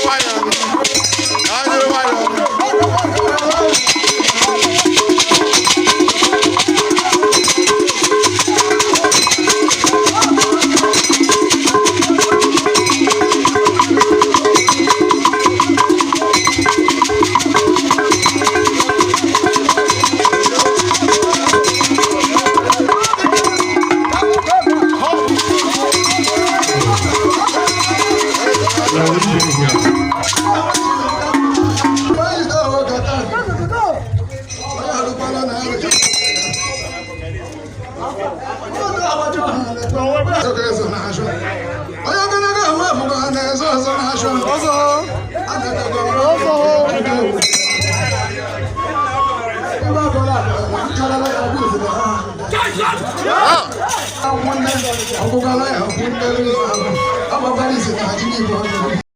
Nwayọọ, gaa n'iru nwayọọ. Onye ogologo ahụ abụghị na-ezo ọzọ na-achọ ọgụgala ya.